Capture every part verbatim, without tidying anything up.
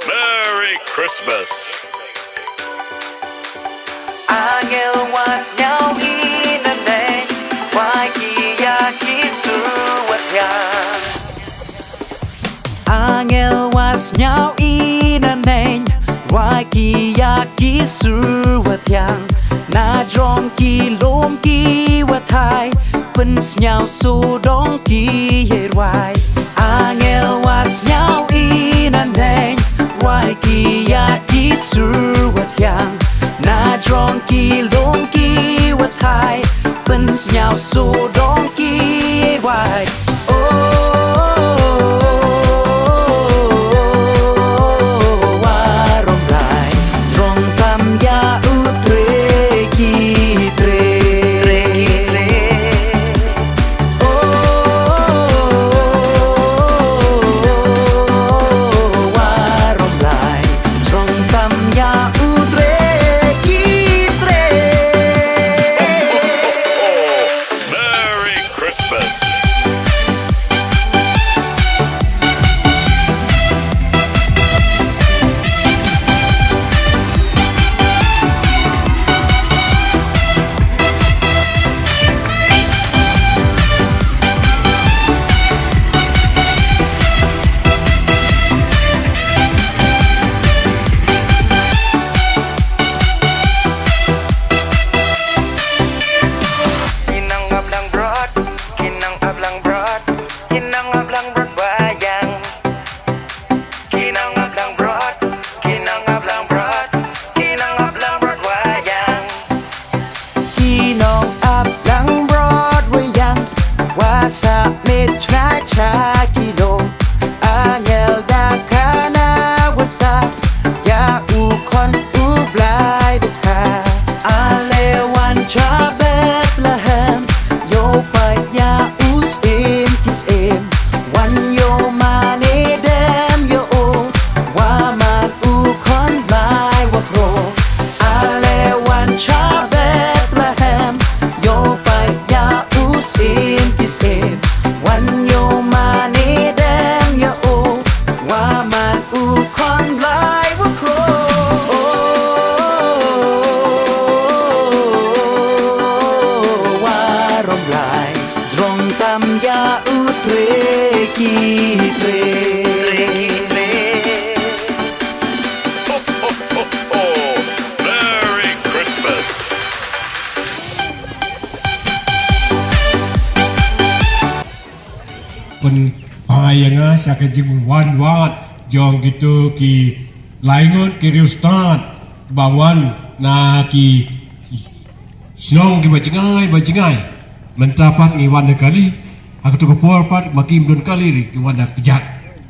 Merry Christmas. Angel was now in the name, why ki ya ki su wat ya. Angel was now in the name, why ki ya ki su wat ya. Na jrong ki lum ki wat hai, pynsngew sodong ki ïa rwai. Angel was now in a neng, wai ki ya ki sur wat yang. Na jrong ki long ki wat hai, pynsngew sodong ki ïa rwai. Oh, wa rom lai, jrong tam ya u tre ki tre. Merry Christmas. Kinang ablang brot, kinang ablang brot, kinang ablang brot wayang. Kinang ablang brot, kinang ablang brot, kinang ablang brot wayang. Kinong ablang brot wayang, wa sa mit chai cha kino. Angel da kana wata, ya u khon u blai da ka. Ale wan cha Bethlehem, yo pa ya u sim ki sim. Wan yo mane dem yo o, wa man u khon blai wa kro. Ale wan cha Bethlehem, yo pa ya u sim ki sim. Wan yo mane dem yo o, wa man u khon blai wa kro. Wa rom blai. Jrong tam ya u tre ki tre. Merry Christmas. Pynphai ïa nga sha ka jingwan wad jong kito ki laingut ki riewstad ba wan na ki shnong kiba jngai ba jngai. Mynta pat ngi wan da kali, ha kato ka por pat ma kim don kali ri, ki wan da kjat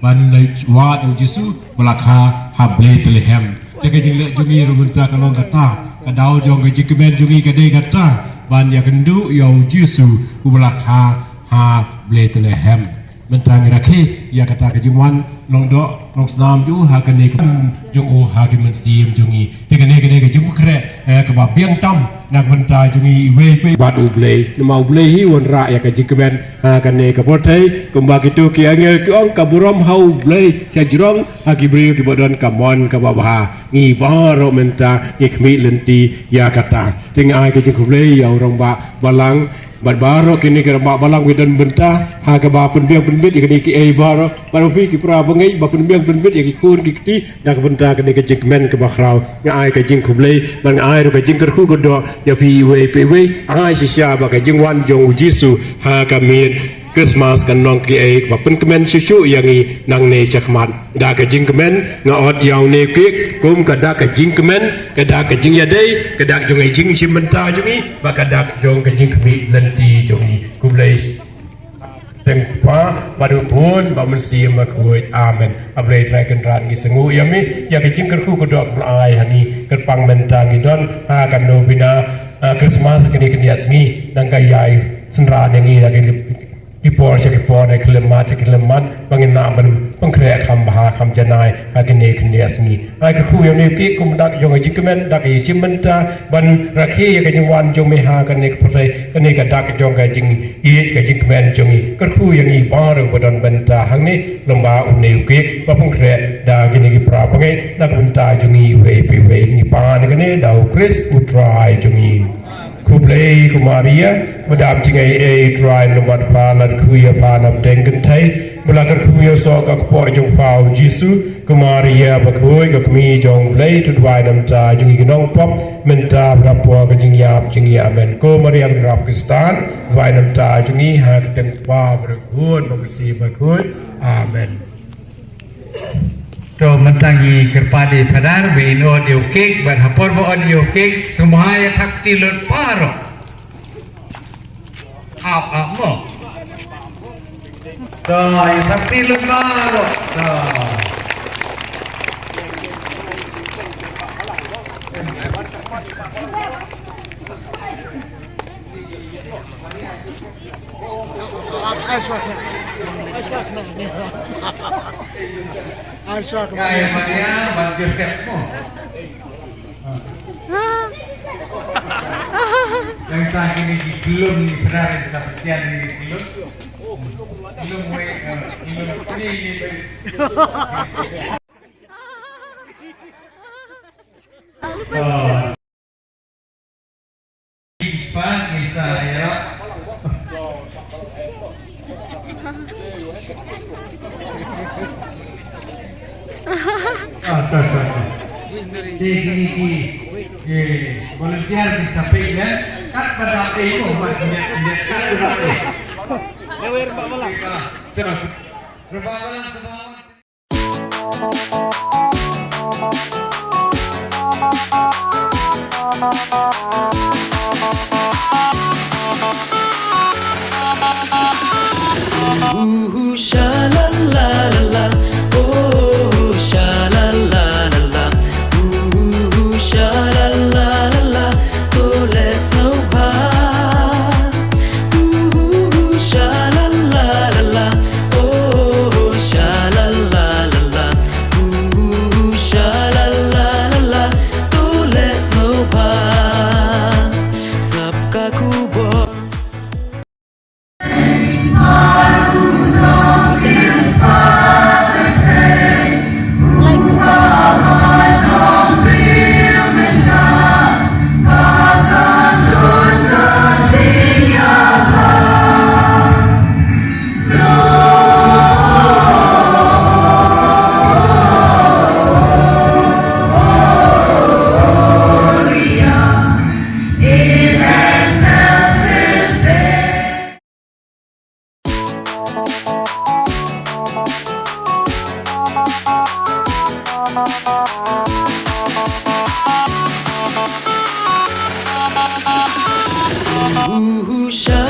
ban leit wad ïa u Jisu ba la kha ha Bethlehem. Te ka jingleh jong ngi ruh mynta ka long kata, ka daw jong ka jingkmen jong ngi ka dei kata ban ïakynduh ïa u Jisu uba la kha ha Bethlehem. Mynta ngi rakhe ïa kata ka jingwan long doh long snam jong u ha kane ka jong u ha ki mynsiem jong ngi. Te kane kane ka jingpynkhreh, eh, kaba biang tam na ka bynta jong ngi iwei pa iwei bad U Blei. Namar U Blei hi u wanrah ïa ka jingkmen ha kane ka pyrthei, kumba kito ki angel ki ong, ka burom ha U Blei sha jrong, ha ki briew kiba don ka mon kaba bha. Ngi baroh mynta ngi khmih lynti ïa kata. Te ngi ai ka jingkhublei ïa u rangbah balang bad baroh kine ki rangbah balang kiba don bynta ha kaba pynbiang pynbit ïa kine kiei baroh. Bad phi ki para bangeit ba pynbiang pynbit ïa ki khun ki kti na ka bynta kane ka jingkmen kaba khraw. Nga ai ka jingkhublei bad nga ai ruh ka jingkyrkhu kyrdoh ïa phi iwei pa iwei. Ai shisha ba ka jingwan jong u Jisu ha ka miet Christmas kan long kaei kaba pynkmen shuh shuh ïa ngi nangne shakhmat. Da ka jingkmen nga ot ïa une u cake kum ka dak ka jingkmen, ka dak ka jingïadei, ka dak jong ka jingshim bynta jong ngi bad ka dak jong ka jingkhmih lynti jong ngi. Khublei. Teng Kpa, bad u Khun, bad u Mynsiem Bakhuid. Amen. A Blei Trai Kynrad, ngi sngew ïa me, ïa ka jingkyrkhu ka doh ka pynai ha ngi, kyrpang mynta ngi don ha ka novena, ah, Christmas, kane ka sngi, nang ka ïai synran ïa ngi, ïa kane ki por sha ki por, ïa ki khyllipmat sha ki khyllipmat, ba ngin nang ban pynkhreh kham bha kham janai ha kane ka sngi. Ai kyrkhu ïa une u cake kum dak jong ka jingkmen, dak ïa shim bynta ban rakhe ïa ka jingwan jong me ha kane ka pyrthei, kane ka dak jong ka jingïeit ka jingkmen jong ngi. Kyrkhu ïa ngi baroh ba don bynta hangne lem bad une u cake ba pynkhreh da kine ki para bangeit na ka bynta jong ngi iwei pa iwei. Ngi pan kane da u Khrist u Trai jong ngi. Khublei ko Maria, ba dap jingaiei, Trai u long bad pha, la kyrkhu ïa pha na pdeng kynthei, ba la kyrkhu ïa u soh ka kpoh jong pha u Jisu. Ko Maria bakhuid, ka kmie jong u Blei, to duwai na ka bynta jong ngi ki nongpop, mynta bad ha ka por ka jingïap jong ngi. Amen. Ko Maria kynrad Khristan, duwai na ka bynta jong ngi ha ka kyrteng u Kpa bad u Khun bad u Mynsiem Bakhuid. Amen. To mynta ngi kyrpad ïa i Phadar ba in ot ïa u cake, bad ha por ba ot ïa u cake, sngewbha ïa thap kti lut baroh. Ap, ap mo. To, ïa thap kti lut baroh. To. Ai, suak. Ai, suak. Ai, suak. Ai, suak. Ai, suak. Yang tadi ni di belum ni, pernah ada satu tiang ni di belum. Belum, weh, eh, belum ni, ni, ni. Oh. Pan isa ya. Ah, tak, tak, tak. Di sini ki, eh, volunteer di samping ya. Kat pada eh, oh, mat, lihat, lihat, kat pada eh. Lewer, Mbak Malang. Ah, tak. Rebah Malang, Rebah Malang. Ooh, sha la la la la. Oh, sha la la la la. Ooh, sha la la la la. To leh sngewbha. Ooh, sha la la la la. Oh, sha la la la la. Ooh, sha la la la la. To leh sngewbha. Sngap ka khubor. Ooh, sha